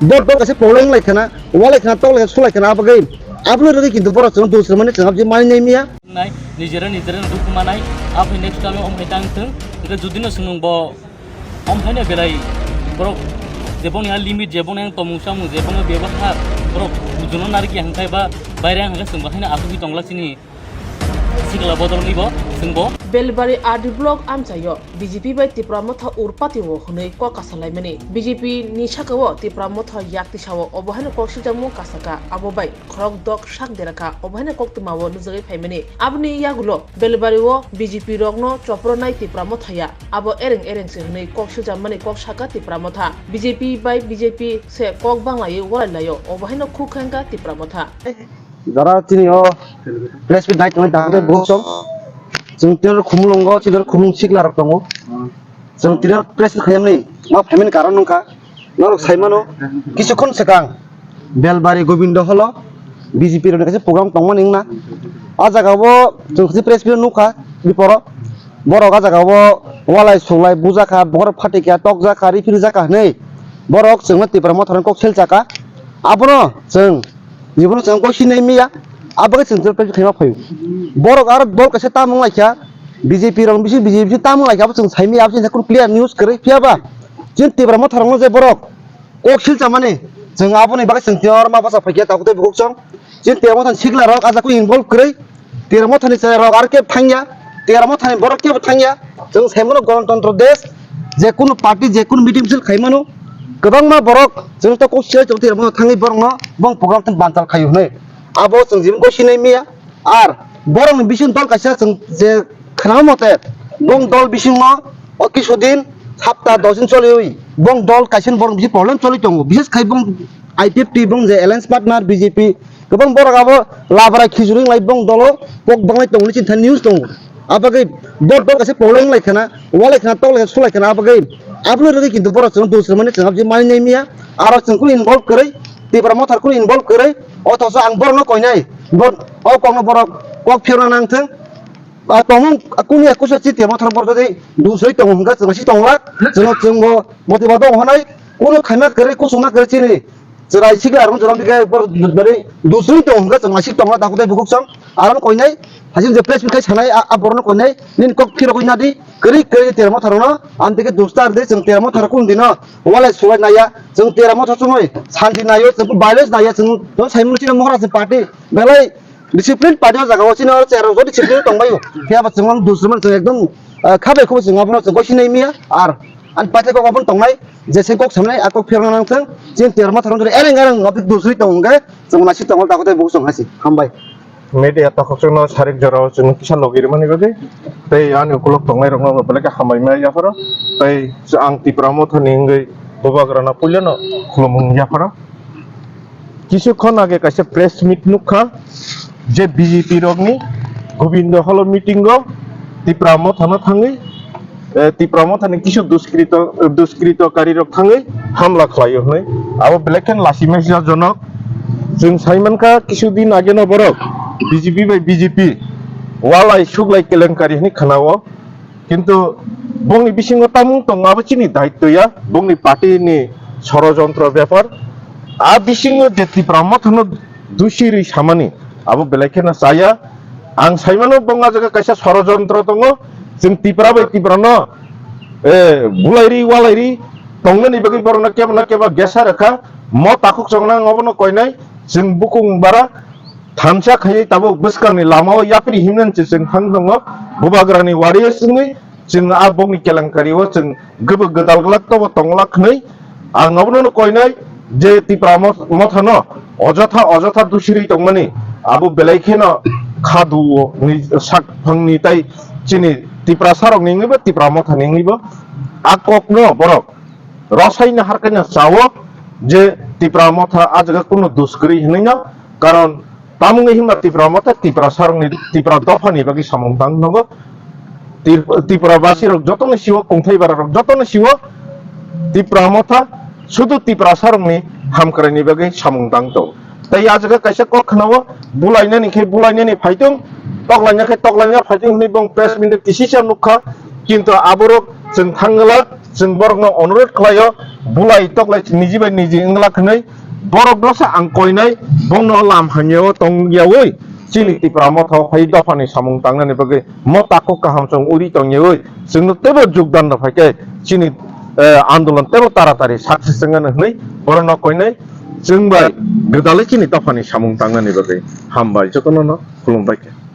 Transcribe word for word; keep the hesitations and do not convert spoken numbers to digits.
Bor dol kaisa problem lai khana, walai khana, tok lai khana, sulai khana, abagwi aboni rwgwi kintu borok chwng dusra mani chwng abji mani nai miya. Nai, nijera nijera dukhu manai, aphai next time om hai tang thung, hwnkhe judino swngwng bo om haino belai borok jeboni a limit, jeboni ang tomung samung, jeboni bebakha borok bujuno narikya hwnkhe ba baire hwnkhe chwng bo haino asugwi tongla chini. Sikla bodolni bo, chwng bo. Belbari R D block amchaio B J P bai Tipra Motha urpatio hwnwi kok kasalaimani. B J P ni sakao Tipra Motha yak tisao obo haino kok siljakmung kasaka, abo bai khorok dok sak derakha, obo haino koktwmao nujagwi phaimani. Aboni yagulo Belbario B J P rokno chopronai Tipra Mothaya, abo ereng ereng se hwnwi kok siljakmani kok saka Tipra Motha. B J P bai B J P se kok banglaiwi walai laio, obo haino khuk khankha Tipra Motha. Jara chini o press meet nai tongwi tangkhe bukhuk song. Chwng tini khumulwngo, chini khumulwng sikla rok tongo. Chwng tini press meet khaimani ma phaimani karon wngkha. Norok sai mano, kisukhon swkang Belbari Gobindo holo B J P rokni kaisa program tongmani wngna. A jaga o chwng kaisa press meet nukha biporo. Borok a jaga o walai suklai bujakha, borok phatikya tokjakha, riphirijak kha hwnwi borok chwngno Tipra Motha rok kok selchakha. Abono chwng Jibon chwng kok sinai miya, abagwi chwng chwng khaima phaio. Borok aro dol kaisa tamung laikha, B J P rok bisi B J P bisi tamung laikha, abo chwng sai miya, abo chwng clear news kwrwi. Phiya ba chini Tipra Motha rokno je borok kok silchamani, chwng aboni bagwi chwng tini oro ma bwsa phaikha, tabuk tei bukhuk song. Chini Tipra Motha ni sikla rok ajak involve kwrwi. Tipra Mothani chwrai rok aro kebo thangya, Tipra Mothani borok kebo thangya. Chwng sai mano Ganatantro desh, je kunu party, je kunu meeting misil khai mano. Kwbangma borok chwng to kok siya chwng Tipra Motha thangwi borokno bong program tun bantal khaio hwnwi. Abo chwng jibon kok sinai miya. Ar borokni bising dol kaisa chwng je khnama mote bong dol bisingo o kisu din sapta dos din choliwi bong dol kaisa borok bisi problem choli tongo. Bishes khai bong I P F T bong je alliance partner B J P. Kwbang borok abo labra khichuri wng lai bong dolo kok banglai tongwi chini thani news tongo. Abagwi bor dol kaisa problem wng lai khana, walai khana, tok lai khana, sulai khana abagwi. Aboni rwgwi kintu borok chwng dusra mani chwng abji mani nai miya. Aro chwng kunu involve kwrwi, Tipra Motha kunu involve kwrwi. Othoso ang borokno koinai, bor-, o kokno borok kok phiyokna nang thung. A tongmung kunu ekusa chi Tipra Motha borok jodi dusri tongo hwnkha chwng si tongla, chwng chwngbo motiba dong honai, kunu khaima kwrwi, kusuma kwrwi chini. Chwrai sikla rung chwrai bikhe bor bari dusung tong hwnkhe chwng naisik tongla dakhutai bukhuk song. Aram koinai, hajin je press bikhe sanai a, a borno koinai, nini kok phirogwi nadi, kwrwi kwrwi Tipra Motha rokno, amtike dustar de chwng Tipra Motha rok kunu dino, walai suwai naiya, chwng Tipra Motha chumui, santi naiyo, chwng violence naiya, chwng no saimung chini mohra se party, belai discipline party o jaga o chini oro chwrai rok discipline tongbaio, phiya ba chwng dusung chwng ekdom, ah, khabai khubai chwng abono chwng goi sinai miya, ar ani paithai kok abono tongnai, Jese kok sanai, a kok phirna nang thang, chini Tipra Motha rok ereng ereng no dusri tong hwnkhe, chwng naisik tongo, dakhutai bukhuk song hasi. Hambai. Media takhuk chwngno sarik jorao chwng kisa logi rwmani bagwi, tei ani ukulok tongnai rokno belai khe hambai ma yapharo, tei ang Tipra Mothani wngwi Bubagrano puilano khulumung yapharo. Kisu khon age kaisa press meet nukha je B J P rokni Gobindo Hall o meeting o Tipra Mothano thangwi, eh, Tipra Mothani kisu duskrito, duskrito kari rok thangwi hamla khlaio hwnwi. Abo belai khe lachimai jonok. Chwng sai mankha kisu din age no borok B J P bai B J P walai suklai kelenkari hwnwi khwnao. Kintu bongni bisingo tamung tongo, abo chini daityo ya, bongni party ni sorojontro bepar. A bisingo je Tipra Mothano dusiri samani, abo belai kheno chaya. Ang saimano bong a jaga kaisa sorojontro tongo, chwng Tipra bai Tipra no, eh, bulairi walairi tongnani bagwi borokno kebo na kebo gesa rwkha, mo takhuk chongna ang obono koinai, chwng bukung bara, thansa khaiwi tabuk bwskangni lamao yapri himnani se chwng thang tongo. Bubagrani wari o chwngwi chwng a bokni kelenkari o chwng gwbw gwdal glak tobo tong glak hwnwi ang abono koinai je Tipra mo-, mothano ojotha ojotha dusiri tongmani abo belai kheno khadu ni sak phangni tai chini Tiprasa rokni wngwi bo Tipra mothani wngwi bo a kokno borok rosaino harkaino chao je Tipra motha a jaga kunu dus kwrwi hwnwi no, karon tamungwi himba Tipra motha Tiprasa rokni Tipra dophani bagwi samung tang tongo. Tip-, Tipra basi rok jotoni sio, kungthai bara rok jotoni sio Tipra motha sudu Tiprasa rokni hamkraini bagwi samung tang tongo. Tei a jaga kaisa kok khwnao bulainani khe bulainani phaitung, toklaina khe toklaina phaitung hwnwi bong press meet kisisa nukha, kintu aborok chwng thangla Chwng borokno onurodh khlaio, bulai toklai niji bai niji wngla hwnwi, borokno se ang koinai, bono lam hamyao tongyaui, chini Tipra Motha phai dophani samung tangnani bagwi mo takhuk kaham chwng uri tongyaui, chwngno teibo jogdan rw phaikhe chini, eh, andolon teibo taratari success wngnani hwnwi borokno koinai, chwng bai gwdalwi chini dophani samung tangnani bagwi hambai jotono no khulumbai khe.